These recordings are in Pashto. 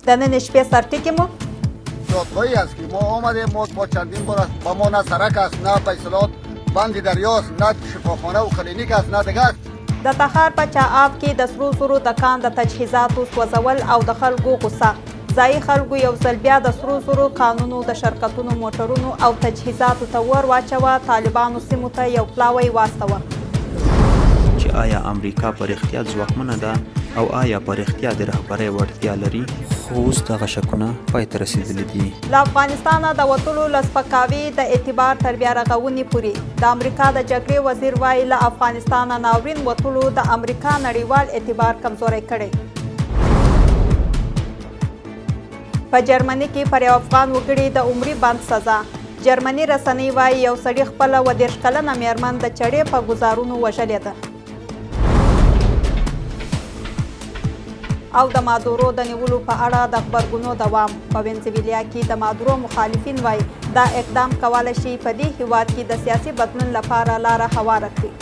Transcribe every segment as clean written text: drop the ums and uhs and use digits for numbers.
د نن شپې سرټکي مو دادخواهی است که ما آمدیم، ما با چندین بار است، با ما نه سرک است، نه به اصطلاح بند دریاست، نه شفاخانه و کلینیک است، نه دیگه است. د تخار په چاآب کې د سرو زرو د کان د تجهیزاتو سوځول او د خلکو غوسه. ځایي خلکو یو ځل بیا د سرو زرو کانونو د شرکتونو موټرونو او تجهیزاتو ته ور واچوه. طالبانو سیمو ته یو پلاوی واستوه. چې آیا امریکا په رښتیا ځواکمنه ده او آیا په رښتیا د رهبرۍ وړتیا لري؟ خو اوس دغه شکونه پای ته رسېدلي دي. له افغانستانه د وتلو له سپکاوي د اعتبار تر بیا رغونې پورې، د امریکا د جګړې وزیر وايي، له افغانستانه ناورین وتلو د امریکا نړیوال اعتبار کمزوری کړی. په جرمني کې پر یو افغان وګړي د عمري بند سزا. جرمني رسنۍ وايي، یو سړي خپله 37 کلنه میرمن د چړې په ګوزارونو وژلې ده. او د مادورو د نیولو په اړه د غبرګونو دوام. په وینزویلیا کې د مادورو مخالفین وايي، دا اقدام کولی شي په دې هیواد کې د سیاسي بدلون لپاره لاره هواره کړي.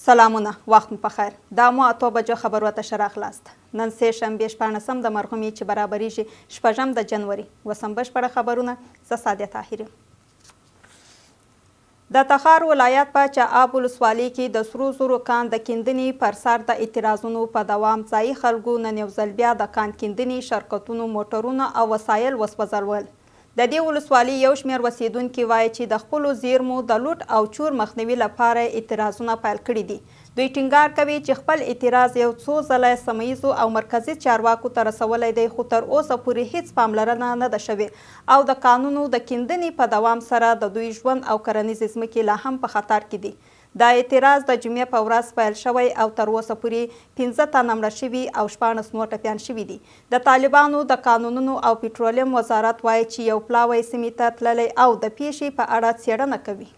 سلامونه، وخت مو په خیر. دا مو 8 بجو خبرو ته ښه راغلاست. نن سه شنبه 16 د مرغومي چې برابریږي 6 د جنوري. وسم بشپړه خبرونه، زه سعدیه طاهر یم. د تخار ولایت په چاآب ولسوالۍ کې د سرو زرو کان د کیندنې پر سر د اعتراضونو په دوام ځایي خلکو نن یو ځل بیا د کان کیندنې شرکتونو موټرونه او وسایل وسوځول. د دې ولسوالۍ یو شمېر اوسېدونکي وايي چې د خپلو زیرمو د لوټ او چور مخنیوي لپاره یې اعتراضونه پیل کړي دي. دوی ټینګار کوي چې خپل اعتراض یو څو ځله سیمه ییزو او مرکزي چارواکو ته رسولی دی، خو تر اوسه پورې هیڅ پاملرنه نه ده شوې او د کانونو د کیندنې په دوام سره د دوی ژوند او کرنیزې ځمکې لا هم په خطر کې دي. دا اعتراض د جمعې په ورځ پیل شوی او تر اوسه پورې 5 تنه مړه شوي او 16 نور ټپیان شوي دي. د طالبانو د کانونونو او پټرولیم وزارت وایي چې یو پلاوی سیمې ته تللی او د پیښې په اړه څېړنه کوي.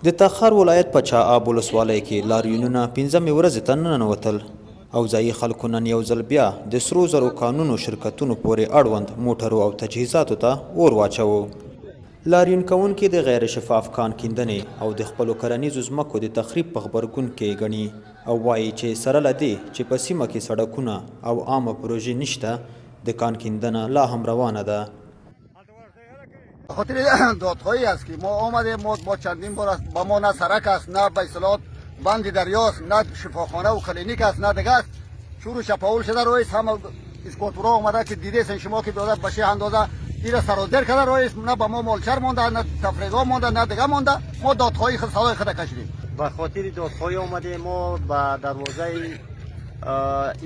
د تخار ولایت په چاآب ولسوالۍ کې لاریونونه پنځمې ورځې ته ننوتل او ځایي خلکو نن یو ځل بیا د سرو زرو کانونو شرکتونو پورې اړوند موټرو او تجهیزاتو ته اور واچوه. لاریون کوونکي د غیر شفاف کان کیندنې او د خپلو کرنیزو ځمکو د تخریب په غبرګون کې ګڼي او وایي چې سره له دې چې په سیمه کې سړکونه او عامه پروژې نشته، د کان کیندنه لا هم روانه ده. خاطر دادخواهی است که ما آمدیم، ما با چندین بار است، با ما نه سرک است، نه به اصطلاح بند دریاست، نه شفاخانه و کلینیک است، نه دیگه است. شور و شپاول شده رئیس، همه اسکوتورا آمده که دیده شما که برادر به چه اندازه ایره سرازیر کرده رئیس، نه به ما مالچر مانده، نه تفریگاه مانده، نه دیگه مانده. ما دادخواهی خود صدای خود کشیدیم. به خاطر دادخواهی آمده ما به دروازه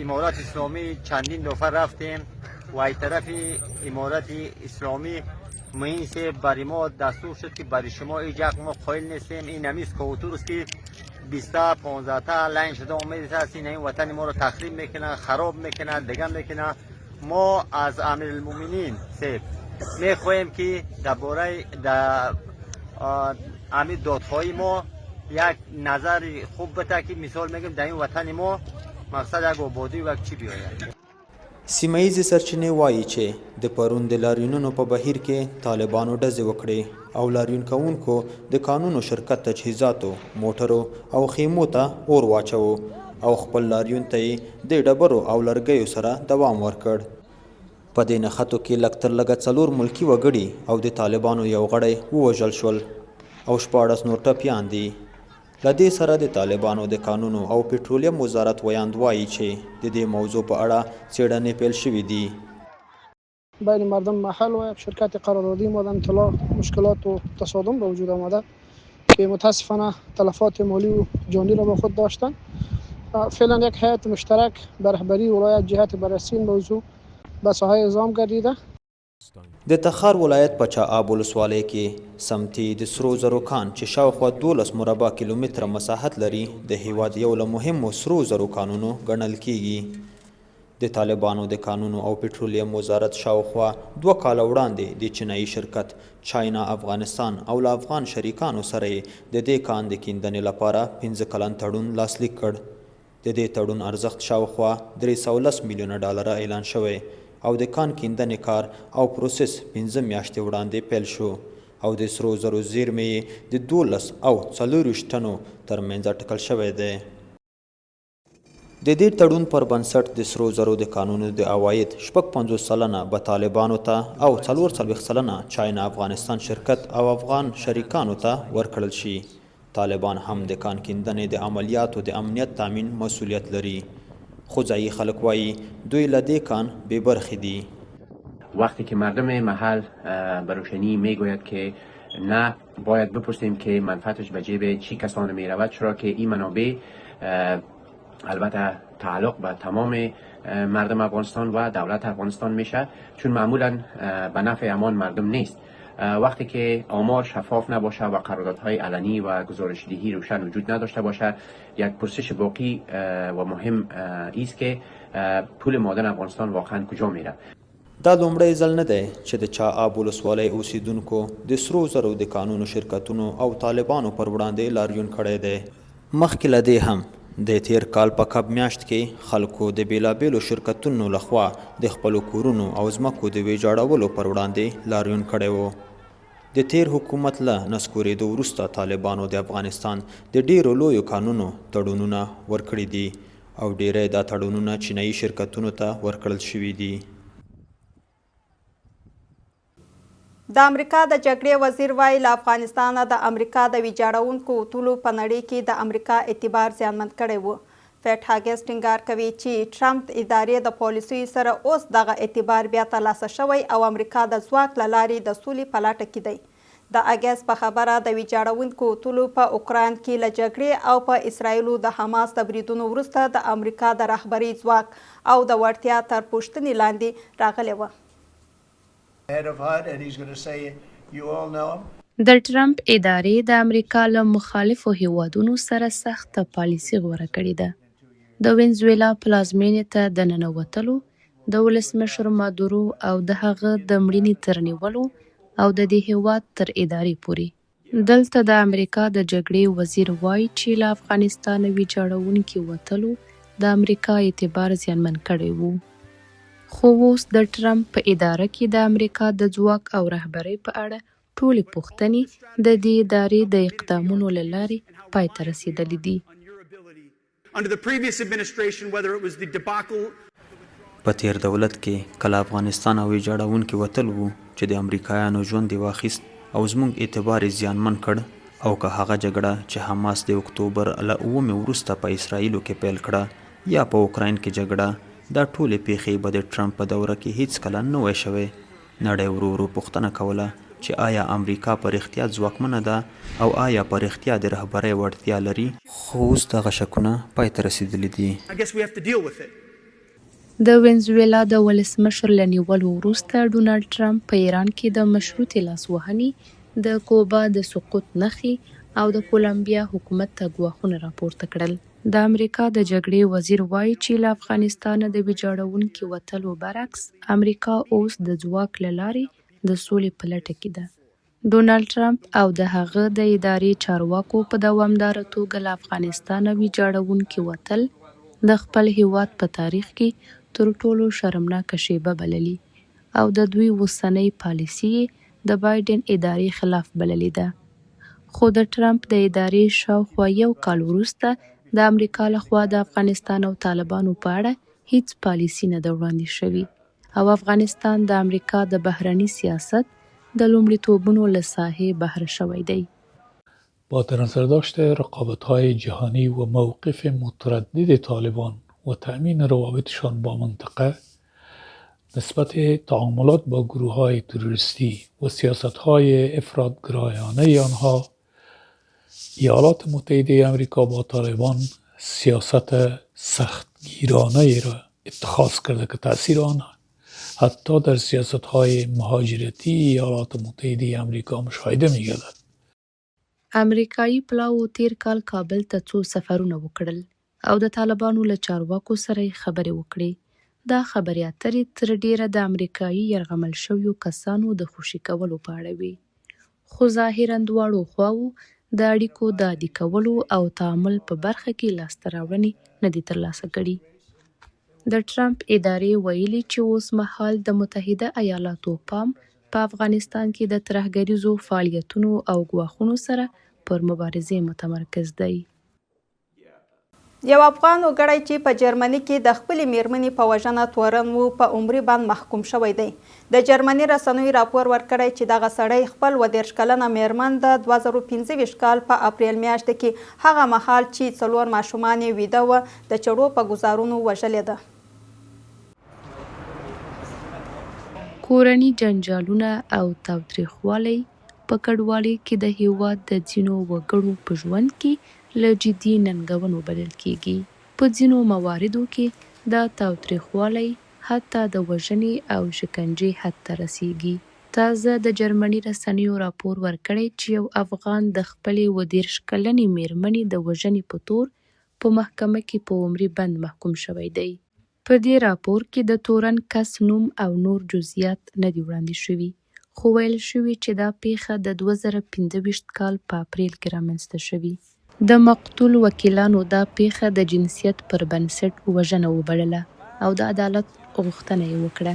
امارت اسلامی چندین دفعه رفتیم و ای طرف امارت اسلامی معین صاحب برای ما دستور شد که برای شما هیچ حق ما قائل نیستیم. این همی اسکوتور است که 20 تا 15 تا لاین شده آمده است، این وطن ما رو تخریب میکنه، خراب میکنه، دیگه میکنه. ما از امیرالمومنین صاحب میخواهیم که درباره در امیر دادخواهی ما یک نظر خوب بده که مثال میگم در این وطن ما مقصد یک آبادی و یک چی بیاید. سیمه ییزې سرچینې وایي چې د پرون د لاریونونو په بهیر کې طالبانو ډزې وکړې او لاریون کوونکو د کانونو شرکت تجهیزاتو، موټرو او خیمو ته اور واچوه او خپل لاریون ته یې د ډبرو او لرګیو سره دوام ورکړ. په دې نښتو کې لږ تر لږه 4 ملکي وګړي او د طالبانو یو غړی ووژل شول او 16 نور ټپیان دي. له دې سره د طالبانو د کانونو او پټرولیم وزارت ویاند وایي چې د دې موضوع په اړه څېړنې پیل شوې دي. بین مردم محل و شرکت قراردادی مادن طلا مشکلات و تصادم به وجود آمده که متاسفانه تلفات مالی و جانی را به خود داشتند. فعلا یک هیئت مشترک به رهبری ولایت جهت بررسی این موضوع به ساحه اعزام گردیده. د تخار ولایت په چاآب ولسوالۍ کې سمتي د سرو زرو کان چې شاوخوا 12 مربع کیلومتره مساحت لري، د هیواد یو له مهمو سرو زرو کانونو ګڼل کیږي. د طالبانو د کانونو او پټرولیم وزارت شاوخوا 2 کاله وړاندې د چینایي شرکت چاینا افغانستان او له افغان شریکانو سره یې د دې کان د کیندنې لپاره 5 کلن تړون لاسلیک کړ. د دې تړون ارزښت شاوخوا 310 میلیونه ډالره اعلان شوی او د کان کیندنې کار او پروسس 5 میاشتې وړاندې پیل شو. او د سرو زرو زیرمې یې د 12 او 24 ټنو ترمنځ اټکل شوی دی. د دې تړون پر بنسټ د سرو زرو د کانونو د عواید 56% به طالبانو ته او 44% چاینا افغانستان شرکت او افغان شریکانو ته ورکړل شي. طالبان هم د کان کیندنې د عملیاتو د امنیت تامین مسوولیت لري، خو ځايي خلک وايي، دوی له دې کان بې برخې دي. وقتی که مردم محل به روشنی میگوید که نه، باید بپرسیم که منفعتش به جیب چی کسان میرود، چرا که این منابع البته تعلق به تمام مردم افغانستان و دولت افغانستان میشه، چون معمولا به نفع امان مردم نیست. وقتی که آمار شفاف نباشه و قراردادهای علنی و گزارش دهی روشن وجود نداشته باشه، یک پرسش باقی و مهم است که پول معادن افغانستان واقعا کجا میره. دا لومړی ځل نه دی چې د چاه آب ولسوالۍ اوسېدونکو د سرو زرو د کانونو شرکتونو او طالبانو پر وړاندې لاریون کړی دی. مخکې له دې هم د تېر کال په کب میاشت کې خلکو د بېلابېلو شرکتونو له خوا د خپلو کورونو او ځمکو د ویجاړولو پر وړاندې لاریون کړی و. د تېر حکومت له نسکورېدو وروسته طالبانو د افغانستان د ډېرو لویو کانونو تړونونه ورکړي دي او ډېری دا تړونونه چینايي شرکتونو ته ورکړل شوي دي. د امریکا د جګړې وزیر وايي، له افغانستانه د امریکا د ویجاړونکو وتلو په نړۍ کې د امریکا اعتبار زیانمن کړی و. پیټ هاګیس ټینګار کوي چې ټرمپ ادارې د پالیسیو سره اوس دغه اعتبار بیا ترلاسه شوی او امریکا د ځواک له لارې د سولې په لټه کې دی. د اګیس په خبره د ویجاړونکو وتلو په اوکراین کې له جګړې او په اسراییلو د حماس د بریدونو وروسته د امریکا د رهبرۍ ځواک او د وړتیا تر پوښتنې لاندې راغلې وه. د ټرمپ ادارې د امریکا له مخالفو هېوادونو سره سخته پالیسي غوره کړې ده. د وینزویلا پلازمېنې ته د ننوتلو، د ولسمشر مادورو او د هغه د مړینې تر نیولو او د دې هېواد تر ادارې پورې. دلته د امریکا د جګړې وزیر وايي چې له افغانستانه ویجاړونکي وتلو د امریکا اعتبار زیانمن کړی و. خو اوس د ټرمپ په اداره کې د امریکا د ځواک او رهبرۍ په اړه ټولې پوښتنې د دې ادارې د اقدامونو له لارې پای ته رسېدلې دي. په تېر دولت کې که له افغانستانه ویجاړونکي وتل وو چې د امریکایانو ژوند یې واخیست او زموږ اعتبار یې زیانمن کړ او که هغه جګړه چې حماس د اکتوبر له اوومې وروسته په اسراییلو کې پیل کړه یا په اوکراین کې جګړه، دا ټولې پېښې به د ټرمپ په دوره کې هېڅکله نه وای شوې. نړۍ ورو ورو پوښتنه کوله چې آیا امریکا په رښتیا ځواکمنه ده او آیا په رښتیا د رهبرۍ وړتیا لري؟ خو اوس دغه شکونه پای ته رسېدلي دي. د وینزویلا د ولسمشر له نیولو وروسته ډونالډ ټرمپ په ایران کې د مشروطې لاسوهنې، د کوبا د سقوط نښې او د کولمبیا حکومت ته ګواښونه راپورته کړل. د امریکا د جګړې وزیر وايي چې له افغانستانه د ویجاړونکي وتلو برعکس امریکا اوس د ځواک له لارې د سولې په لټه کې ده. ډونالډ ټرمپ او د هغه د ادارې چارواکو په دوامداره توګه له افغانستانه ویجاړونکي وتل د خپل هیواد په تاریخ کې تر ټولو شرمناکه شیبه بللې او د دوی اوسنۍ پالیسي یې د بایډن ادارې خلاف بللې ده. خو د ټرمپ د ادارې شاوخوا یو کال وروسته د امریکا له خوا د افغانستان او طالبانو په اړه هیڅ پالیسي نه ده وړاندې شوې او افغانستان د امریکا د بهرني سیاست د لومړیتوبونو له ساحې بهر شوی دی. با در نظر داشت رقابت‌های جهانی و موقف متردد طالبان و تأمین روابطشان با منطقه نسبت تعاملات با گروه های تروریستی و سیاست های افراط‌گرایانه آنها، ایالات متحده امریکا با طالبان سیاست سختگیرانه را اتخاذ کرده که تاثیر آن حتی در سیاست های مهاجرتی ایالات متحده امریکا مشاهده می گردد. امریکايي پلاوو تېر کال کابل ته څو سفرونه وکړل او د طالبانو له چارواکو سره یې خبرې وکړې. دا خبرې اترې تر ډېره د امریکايي یرغمل شویو کسانو د خوشې کولو په اړه وې. خو ظاهراً دواړو خواوو د اړیکو د عادي کولو او تعامل په برخه کې لاسته راوړنې نه دي ترلاسه کړي. د ټرمپ ادارې ویلي چې اوس مهال د متحده ایالاتو پام په افغانستان کې د ترهګریزو فعالیتونو او ګواښونو سره پر مبارزې متمرکز دی. یو افغان وګړی چې په جرمني کې د خپلې میرمنې په وژنه تورن و، په عمري بند محکوم شوی دی. د جرمني رسنیو راپور ورکړی چې دغه سړی خپل 37 کلنه میرمن د 2025 کال په اپریل میاشت کې هغه مهال چې څلور ماشومان یې ویده و، د چړو په ګوزارونو وژلې ده. کورني جنجالونه او تاوتریخوالی په کډوالۍ کې د هېواد د ځینو وګړو په ژوند کې له جدي ننګونو بلل کېږي. په ځینو مواردو کې دا تاوتریخوالی حتی د وژنې او شکنجې حد ته رسېږي. تازه د جرمني رسنیو راپور ورکړی چې یو افغان د خپلې 37 کلنې مېرمنې د وژنې په تور په محکمه کې په عمري بند محکوم شوی دی. په دې راپور کې د تورن کس نوم او نور جزییات نه دي وړاندې شوي، خو ویل شوي چې دا پېښه د 2025 کال په اپریل کې رامنځته شوې. د مقتول وکیلانو دا پېښه د جنسیت پر بنسټ وژنه وبلله او د عدالت غوښتنه یې وکړه.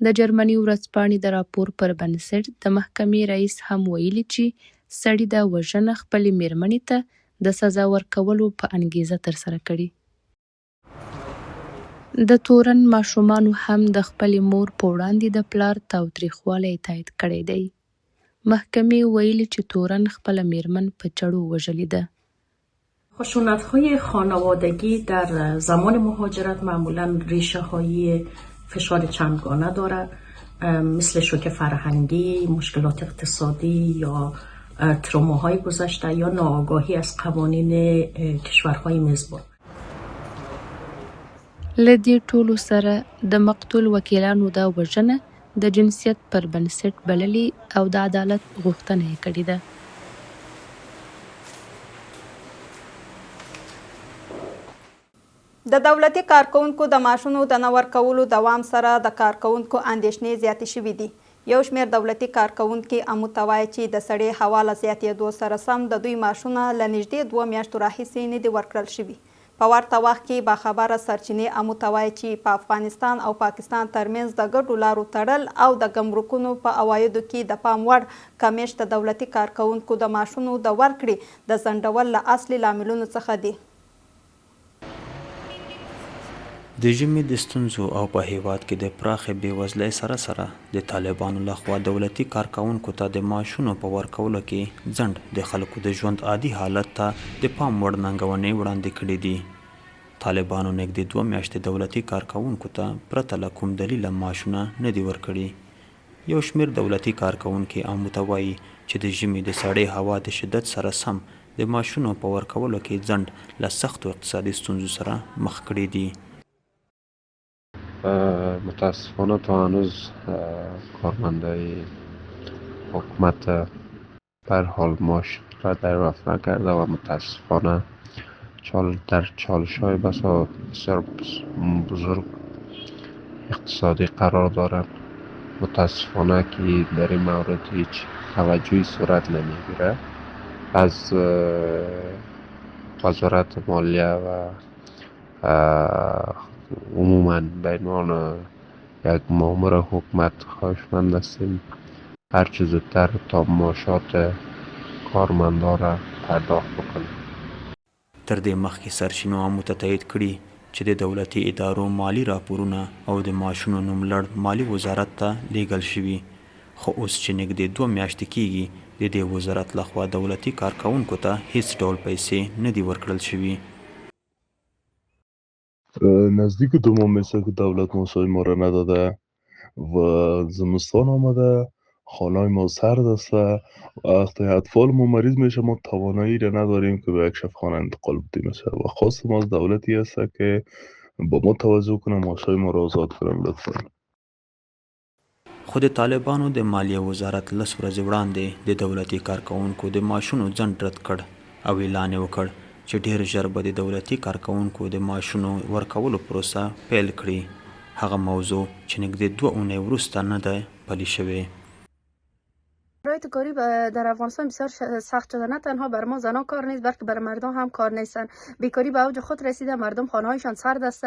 د جرمني ورځپاڼې د راپور پر بنسټ، د محکمې رئیس هم ویلي چې سړي دا وژنه خپلې مېرمنې ته د سزا ورکولو په انګېزه ترسره کړې. د تورن ماشومانو هم د خپلې مور په وړاندې د پلار تاوتریخوالی تایید کړی دی. محکمې ویلي چې تورن خپله مېرمن په چړو وژلې ده. خشونت های خانوادگی در زمان مهاجرت معمولا ریشه های فشار چندگانه داره، مثل شوک فرهنگی، مشکلات اقتصادی یا تروماهای گذشته یا ناآگاهی از قوانین کشورهای میزبان. له دې ټولو سره، د مقتول وکیلانو دا وژنه د جنسیت پر بنسټ بللې او د عدالت غوښتنه یې کړې ده. د دولتي کارکوونکو د معاشونو د نه ورکولو دوام سره د کارکوونکو اندېښنې زیاتې شوې دي. یو شمېر دولتي کارکوونکي امو ته وايي چې د سړې هوا له زیاتېدو سره سم د دوی معاشونه له نږدې دوو میاشتو راهیسې نه دي ورکړل شوي. په ورته وخت کې باخبره سرچینې امو ته وايي چې په افغانستان او پاکستان ترمنځ د ګډو لارو تړل او د ګمرکونو په عوایدو کې د پام وړ کمښت د دولتي کارکوونکو د معاشونو د ورکړې د ځنډول له اصلي لاملونو څخه دي. د ژمي د ستونزو او په هېواد کې د پراخې بې وزلۍ سره سره د طالبانو له خوا دولتي کارکوونکو ته د معاشونو په ورکولو کې ځنډ د خلکو د ژوند عادي حالت ته د پام وړ ننګونې وړاندې کړې دي. طالبانو نږدې دوه میاشتې دولتي کارکوونکو ته پرته له کوم دلیله معاشونه نه دي ورکړي. یو شمېر دولتي کارکوونکي امو ته وايي چې د ژمي د سړې هوا د شدت سره سم د معاشونو په ورکولو کې ځنډ له سختو اقتصادي ستونزو سره مخ کړي دي. متاسفانه تا هنوز کارمندای حکومت به هر حال معاش را دریافت نکرده و متاسفانه چال در چالش های بسا بسیار بزرگ اقتصادی قرار دارند. متاسفانه که در این مورد هیچ توجهی صورت نمیگیره از وزارت مالیه و عموما به عنوان یک مامور حکومت خواهشمند هستیم هرچه زودتر تا معاشات کارمندا را پرداخت بکنه. تر دې مخکې سرچینو امو ته تایید کړي چې د دولتي ادارو مالي راپورونه او د معاشونو نوملړ مالي وزارت ته لېږل شوي، خو اوس چې نږدې دوه میاشتې کېږي د دې وزارت له خوا دولتي کارکوونکو ته هېڅ ډول پیسې نه دي ورکړل شوي. نزدیک دو ماه میشه که دولت معاشای ما را نداده و زمستان آمده، خانه ما سرد است و وقتی اطفال ما مریض میشه ما توانایی را نداریم که به یک شفاخانه انتقال بدیم و خواست ما از دولتی است که با ما توجه کنه، معاشای ما را آزاد کنه لطفا. خو د طالبانو د مالیې وزارت لس ورځې وړاندې د دولتي کارکوونکو د معاشونو ځنډ رد کړ او اعلان یې وکړ چې ډېر ژر به د دولتي کارکوونکو د معاشونو ورکولو پروسه پیل کړي، هغه موضوع چې نږدې دوه اونۍ وروسته نه ده پلي شوې. شرایط کاری در افغانستان بسیار سخت شده. نه تنها بر ما زنان کار نیست، بلکه بر مردان هم کار نیستن. بیکاری به اوج خود رسیده، مردم خانه هایشان سرد است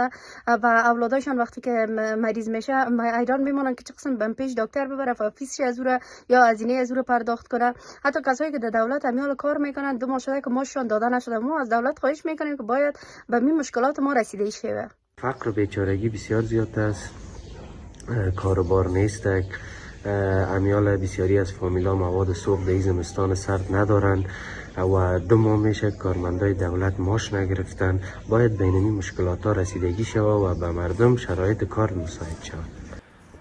و اولادایشان وقتی که مریض میشه حیران میمانند که چه قسم به پیش دکتر ببره و فیسش از او را یا هزینه از او را پرداخت کنه. حتی کسایی که در دولت امیال کار میکنن، 2 ماه شده که معاششان داده نشده. ما از دولت خواهش میکنیم که باید به می مشکلات ما رسیدگی شوه. فقر و بیچارگی بسیار زیاد است، کاروبار نیست، امیال بسیاری از فامیلا مواد سوخت در زمستان سرد ندارند و 2 ماه میشه کارمندای دولت ماش نگرفتن. باید به اینمی مشکلات ها رسیدگی شوه و به مردم شرایط کار مساعد شوه.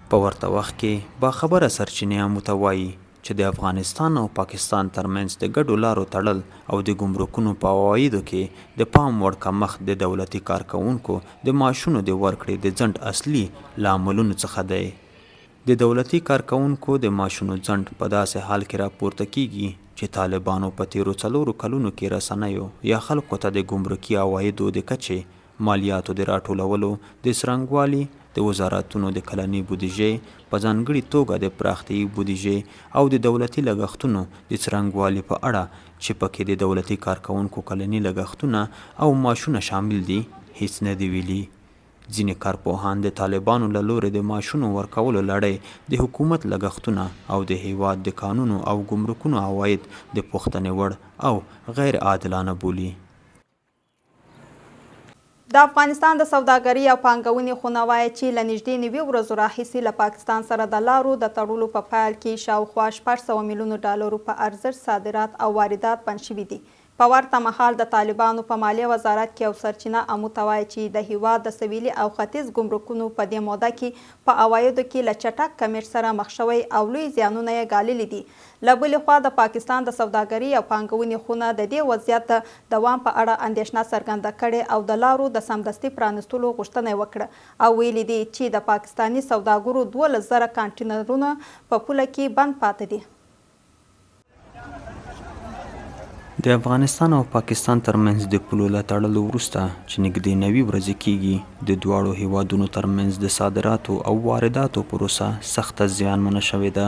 په ورته وخت کې باخبره سرچینې امو ته وایي چې د افغانستان او پاکستان ترمنځ د ګډو لارو تړل او د ګمرکونو په عوایدو کې د پام وړ کمښت د دولتي کارکوونکو د معاشونو د ورکړې د ځنډ اصلي لاملونو څخه دی. د دولتي کارکوونکو د معاشونو ځنډ په داسې حال کې راپورته کېږي چې طالبانو په تېرو څلورو کلونو کې رسنیو یا خلکو ته د ګمرکي عوایدو د کچې، مالیاتو د راټولولو د څرنګوالي، د وزارتونو د کلنۍ بودیجې، په ځانګړي توګه د پراختیايي بودیجې او د دولتي لګښتونو د څرنګوالي په اړه چې په کې د دولتي کارکوونکو کلني لګښتونه او معاشونه شامل دي، هېڅ نه دي ویلي. ځینې کارپوهان د طالبانو له لورې د معاشونو ورکولو لړۍ د حکومت لګښتونه او د هېواد د کانونو او ګمرکونو عواید د پوښتنې وړ او غیر عادلانه بولي. د افغانستان د سوداګرۍ او پانګونې خونه وایي چې له نږدې 90 ورځو راهیسې له پاکستان سره د لارو د تړلو په پیل کې شاوخوا 600 میلیونو ډالرو په ارزښت صادرات او واردات بند شوي دي. په ورته مهال د طالبانو په مالیې وزارت کې یو سرچینه امو ته وایي چې د هیواد د سویلي او ختیځ ګمرکونو په دې موده کې په عوایدو کې له چټک کمښت سره مخ شوی او لوی زیانونه یې ګاللي دي. له بلې خوا د پاکستان د سوداګرۍ او پانګونې خونه د دې وضعیت د دوام په اړه اندېښنه څرګنده کړې او د لارو د سمدستي پرانیستلو غوښتنه یې وکړه او ویلي دي چې د پاکستاني سوداګرو 12,000 کانټینرونه په پوله کې بند پاتې دي. د افغانستان او پاکستان ترمنځ د پولو له تړلو وروسته چې نږدې 90 ورځې کېږي، د دواړو هېوادونو ترمنځ د صادراتو او وارداتو پروسه سخته زیانمنه شوې ده.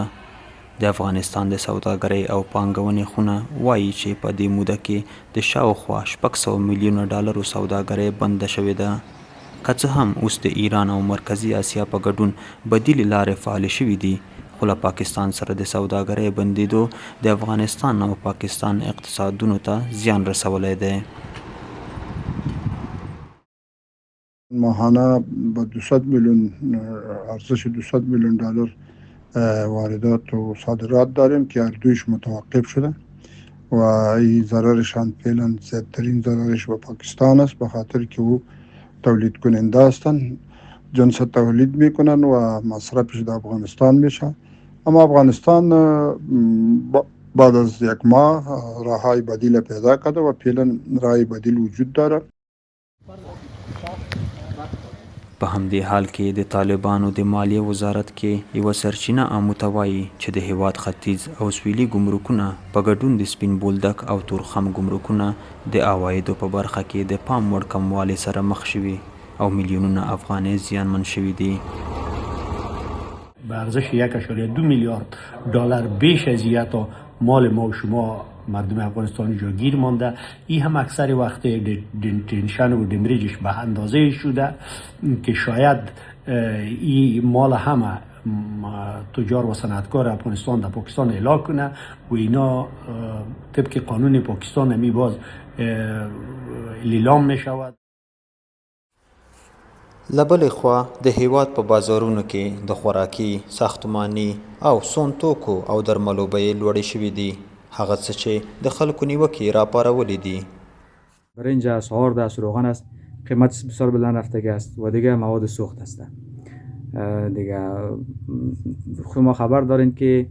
د افغانستان د سوداګرۍ او پانګونې خونه وایي چې په دې موده کې د شاوخوا 600 میلیونه ډالرو سوداګرۍ بنده شوې ده. که څه هم اوس د ایران او مرکزي اسیا په ګډون بدیلې لارې فعالې شوې دي، خو له پاکستان سره د سوداګرۍ بندېدو د افغانستان او پاکستان اقتصادونو ته زیان رسولی دی. ماهانه به 200 میلیون ارزش 200 میلیون دلار واردات و صادرات داریم که هر دویش متوقف شده و این ضررشان فعلا زیادترین ضررش به پاکستان است، به خاطر که او تولید کننده هستند، جنس تولید میکنن و مصرفش در افغانستان میشه. اما افغانستان بعد از یک ماه راههای بدیل پیدا کرده و فعلا راه بدیل وجود داره. په همدې حال کې د طالبانو د مالیې وزارت کې یوه سرچینه امو ته وایي چې د هېواد ختیځ او سویلي ګمرکونه په ګډون د سپین بولدک او تورخم ګمرکونه د عوایدو په برخه کې د پام وړ کموالي سره مخ شوي او میلیونونه افغانۍ زیانمن شوي دي. به ارزش 1.2 میلیارد دلار بیش از حتی مال ما و شما مردم افغانستان جا گیر مانده. این هم اکثر وقت detention و demurrage ش به اندازه شده که شاید این مال همه تجار و صنعتکار افغانستان در پاکستان اعلا کنه و اینا طبق قانون پاکستان می باز لیلام می شود. له بلې خوا د هېواد په بازارونو کې د خوراکي، ساختماني او سون توکو او درملو بیې لوړې شوې دي، هغه څه چې د خلکو نیوکې یې راپارولې دي. برنج است، آرد است، روغن است، قیمت بسیار بلند رفتگی است و دیگه مواد سوخت است. دیگه شما خبر دارین که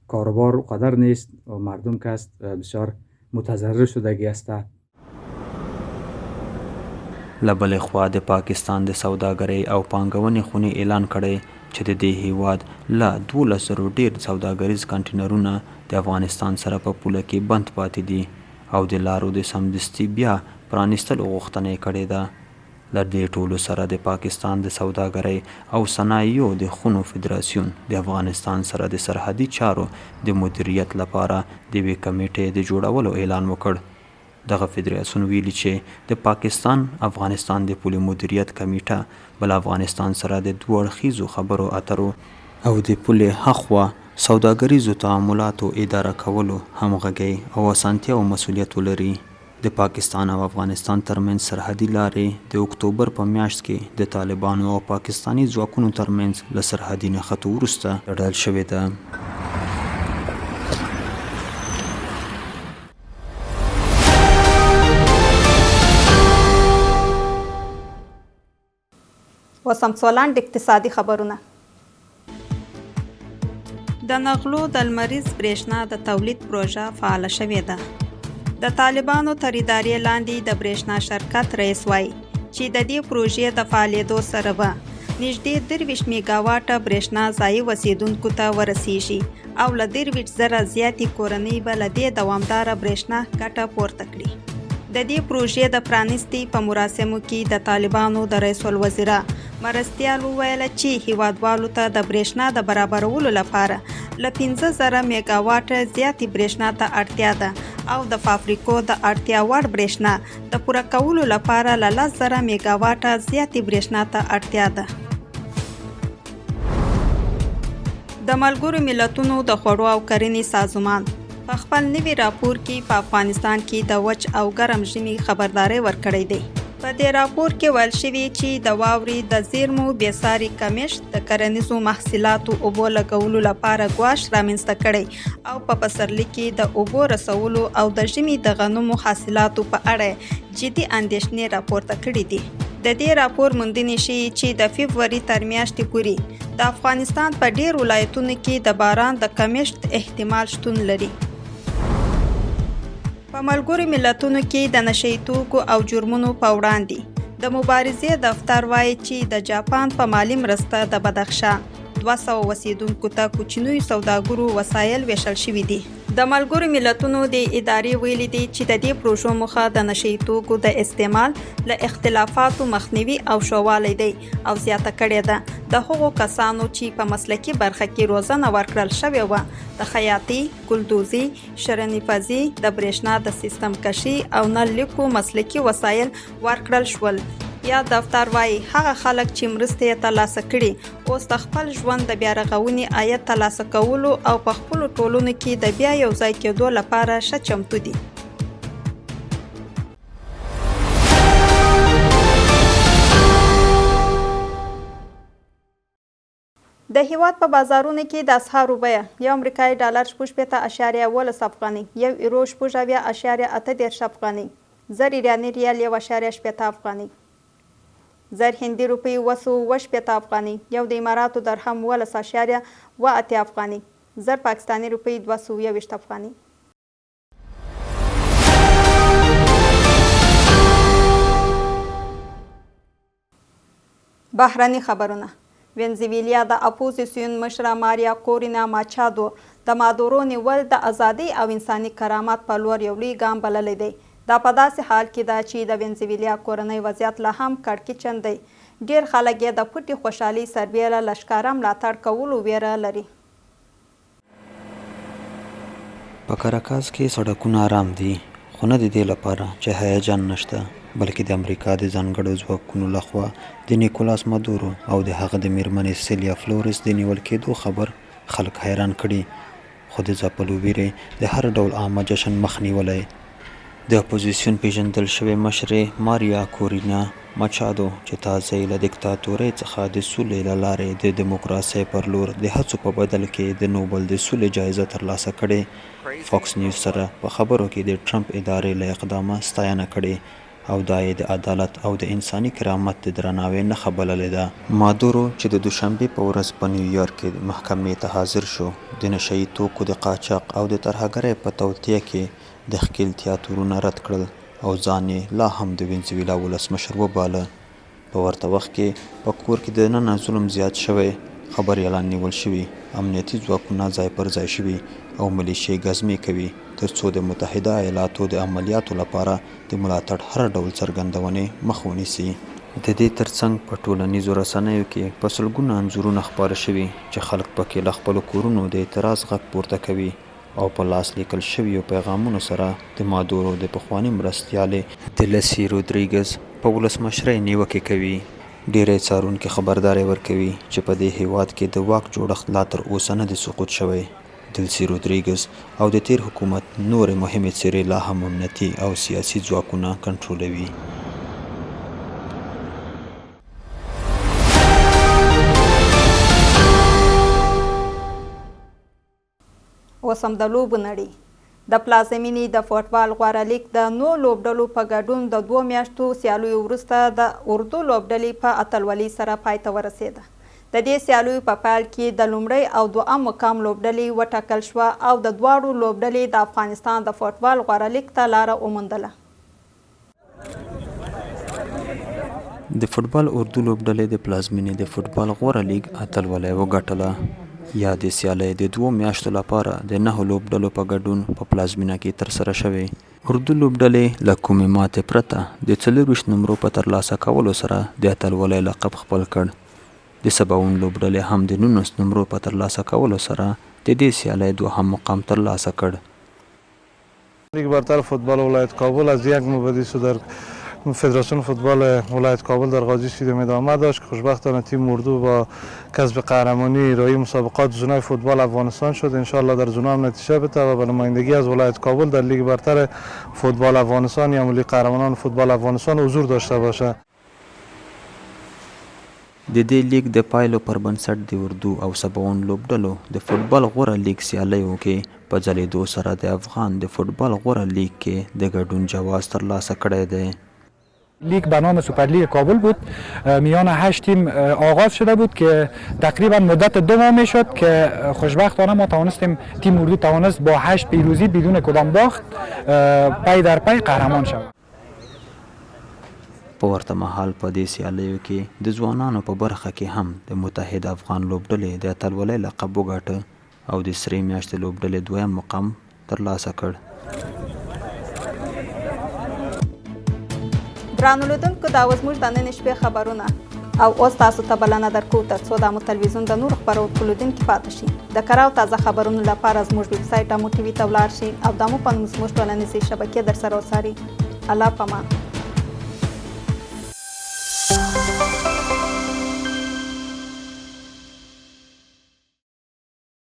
کاروبار قدر نیست و مردم که است بسیار متضرر شدگی است. له بلې خوا د پاکستان د سوداګرۍ او پانګونې خونې اعلان کړی چې د دې هېواد له 12,000 ډېر سوداګریز کانټینرونه د افغانستان سره په پوله کې بند پاتې دي او د لارو د سمدستي بیا پرانیستلو غوښتنه یې کړې ده. له دې ټولو سره د پاکستان د سوداګرۍ او صنایعو د خونو فدراسیون د افغانستان سره د سرحدي چارو د مدیریت لپاره د یوې کمېټې د جوړولو اعلان وکړ. دغه فدراسیون ویلي چې د پاکستان، افغانستان د پولې مدیریت کمېټه به له افغانستان سره د دوه اړخیزو خبرو اترو او د پولې هاخوا سوداګریزو تعاملاتو اداره کولو، همغږۍ او اسانتیاوو مسوولیت ولري. د پاکستان او افغانستان ترمنځ سرحدي لارې د اکتوبر په میاشت کې د طالبانو او پاکستاني ځواکونو ترمنځ له سرحدي نښتو وروسته تړل شوې ده. اوس هم څو لنډ اقتصادي خبرونه. د نغلو د لمریز برېښنا د تولید پروژه فعاله شوې ده. د طالبانو تر ادارې لاندې د برېښنا شرکت رئیس وایي چې د دې پروژې د فعالېدو سره به نږدې 23 میګاواټه برېښنا ځایي اوسېدونکو ته ورسېږي او له 23,000 زیاتې کورنۍ به له دې دوامداره برېښنا ګټه پورته کړي. د دې پروژې د پرانیستې په مراسمو کې د طالبانو د رئیس الوزرا مرستیال وویل چې هیوادوالو ته د برېښنا د برابرولو لپاره له 5000 میګاواټه زیاتې برېښنا ته اړتیا ده او د فابریکو د اړتیا وړ برېښنا د پوره کولو لپاره له 10000 میګاواټه زیاتې برېښنا ته اړتیا ده. د ملګرو ملتونو د خوړو او کرنې سازمان په خپل نوي راپور کې په افغانستان کې د وچ او ګرم ژمي خبرداری ورکړی دی. په دې راپور کې ویل شوي چې د واورې د زیرمو بېساري کمښت د کرنیزو محصولاتو اوبو لګولو لپاره ګواښ رامنځته کړی او په پسرلي کې د اوبو رسولو او د ژمي د غنمو حاصلاتو په اړه جدي اندېښنې راپورته کړې دي. د دې راپور موندنې ښيي چې د فبروري تر میاشتې پورې د افغانستان په ډېر ولایتونو کې د باران د کمښت احتمال شتون لري. په ملګرو ملتونو کې د نشه یي توکو او جرمونو په وړاندې د مبارزې دفتر وایي چې د جاپان په مالي مرسته د بدخشان 200 اوسېدونکو ته کوچنیو سوداګرو وسایل ویشل شوي دي. د ملګرو ملتونو دې ادارې ویلي دي چې د دې پروژو موخه د نشه یي توکو د استعمال له اختلافاتو مخنیوي او ښه دی او زیاته کړې ده د هغو کسانو چې په مسلکي برخه کې روزنه ورکړل شوې وه د خیاطۍ، ګلدوزي، شرني پزي، د برېښنا د سیستم کشي او نل لیکو مسلکي وسایل ورکړل شول. یاد دفتر وايي، هغه خلک چې مرستې یې ترلاسه کړي، اوس د خپل ژوند د بیارغونې، عاید ترلاسه کولو او په خپلو ټولنو کې د بیا یو ځای کېدو لپاره ښه چمتو دي. د هېواد په بازارونو کې د اسعارو بیه، یو امریکایي ډالر 66 اعشاریه 17 افغانۍ، یو ایرو 76 اعشاریه 38 افغانۍ، زر ایراني ریال یو اعشاریه 60 افغانۍ، زر هندي روپۍ 767 افغانۍ، یو د اماراتو درهم 17 اعشاریه 87 افغانۍ، زر پاکستاني روپۍ 221 افغانۍ. بهرني خبرونه وینزویلیا د اپوزیسیون مشره ماریا کورینا ماچادو د مادورو نیول د ازادۍ او انساني کرامت په لور یو لوی ګام بللی دی. دا په داسې حال کې ده چې د وینزویلیا کورنی وضعیت لا هم کړکیچن دی. ډېر خلک یې د پټې خوشحالۍ سربېره له ښکاره ملاتړ کولو وېره لري. په کاراکاس کې سړکونه ارام دي، خو نه د دې لپاره چې هیجان نشته، بلکې د امریکا د ځانګړو ځواکونو له خوا د نیکولاس مادورو او د هغه د میرمنې سیلیا فلورس د نیول کېدو خبر خلک حیران کړي، خو د ځپلو ویرې د هر ډول عامه جشن مخ نیولی. د اپوزیسیون پېژندل شوې مشرې ماریا کورینا ماچادو چې تازه یې له دیکتاتورۍ څخه د سولې له لارې د دیموکراسۍ پر لور د هڅو په بدل کې د نوبل د سولې جایزه ترلاسه کړې، فاکس نیوز سره په خبرو کې د ټرمپ ادارې له اقدامه ستاینه کړې او دا یې د عدالت او د انساني کرامت د درناوی نښه بللې ده. مادورو چې د دوشنبې په ورځ په نیویارک کې محکمې ته حاضر شو، د نشه یي توکو د قاچاق او د ترهګرۍ په توطیه کې د ښکېلتیا تورونه رد کړل او ځان یې لا هم د وینزویلا ولسمشر وباله. په ورته وخت کې په کور کې دننه ظلم زیات شوی، خبریالان نیول شوي، امنیتي ځواکونه ځای پر ځای شوي او ملیشې ګزمې کوي تر څو د متحده ایالاتو د عملیاتو لپاره د ملاتړ هر ډول څرګندونې مخه ونیسي. د دې ترڅنګ په ټولنیزو رسنیو کې په سلګونه انځورونه خپاره شوي چې خلک پکې له خپلو کورونو د اعتراض غږ پورته کوي او په لاس لیکل شویو پیغامونو سره د مادورو د پخواني مرستیالې دلسي رودریګز په ولسمشرۍ نیوکې کوي. ډېری څارونکي خبرداری ورکوي چې په دې هېواد کې د واک جوړښت لا تر اوسه نه دی سقوط شوی. دلسي رودریګز او د تېر حکومت نورې مهمې څېرې لا هم امنیتي او سیاسي ځواکونه کنټرولوي. اوس هم د لوبو نړۍ. د پلازمینې د فوټبال غوره لیګ د نو لوبډلو په ګډون د دوو میاشتو سیالیو وروسته د اردو لوبډلې په اتلولۍ سره پای ته ورسېده. د دې سیالیو په پیل کې د لومړی او دوهم مقام لوبډلې وټاکل شوه او د دواړو لوبډلې د افغانستان د فوټبال غوره لیګ ته لاره وموندله. د فوټبال اردو لوبډلې د پلازمینې د فوټبال غوره لیګ اتلولۍ وګټله. یادې سیالۍ د دوو میاشتو لپاره د نهو لوبډلو په ګډون په پلازمینه کې ترسره شوې. اردو لوبډلې له کومې ماتې پرته د 24 نمرو په ترلاسه کولو سره د اتلولۍ لقب خپل کړ. د سباوون لوبډلې هم د 19 نمرو په ترلاسه کولو سره د دې سیالۍ دوهم مقام ترلاسه کړ. لیگ برتر فوتبال ولایت کابل از یک ماه بعدی در فدراسیون فوتبال ولایت کابل در غازی استادیوم ادامه داشت که خوشبختانه تیم اردو با کسب قهرمانی راهی مسابقات زونای فوتبال افغانستان شد. انشاءالله در زونا هم نتیجه بده و به نمایندگی از ولایت کابل در لیگ برتر فوتبال افغانستان یا لیگ قهرمانان فوتبال افغانستان حضور داشته باشه. د دې لیګ د پایلو پر بنسټ د اردو او سباوون لوبډلو د فوټبال غوره لیګ سیالیو کې په ځلېدو سره د افغان د فوټبال غوره لیګ کې د ګډون جواز ترلاسه کړی دی. لیگ به نام سوپرلیگ کابل بود میان 8 تیم آغاز شده بود که تقریبا مدت 2 ماه میشد که خوشبختانه ما توانستیم، تیم اردو توانست با 8 پیروزی بدون کدام باخت پی در پی قهرمان شود. په ورته مهال په دې سیالیو کې د ځوانانو په برخه کې هم د متحد افغان لوبډلې د اتلولۍ لقب وګاټه او د سرې میاشتې لوبډلې دویم مقام ترلاسه کړ. درانو لیدونکو، دا و زموږ د نن شپې خبرونه او اوس تاسو ته بلنه درکوو ترڅو د امو تلویزیون د نورو خپرونو په لیدونکي پاتې شئ. د کره او تازه خبرونو لپاره زموږ ویب سایټ امو ټي وي ته ولاړ شئ او د امو په نوم زموږ ټولنیزې شبکې درسره وڅارئ. الله پامان.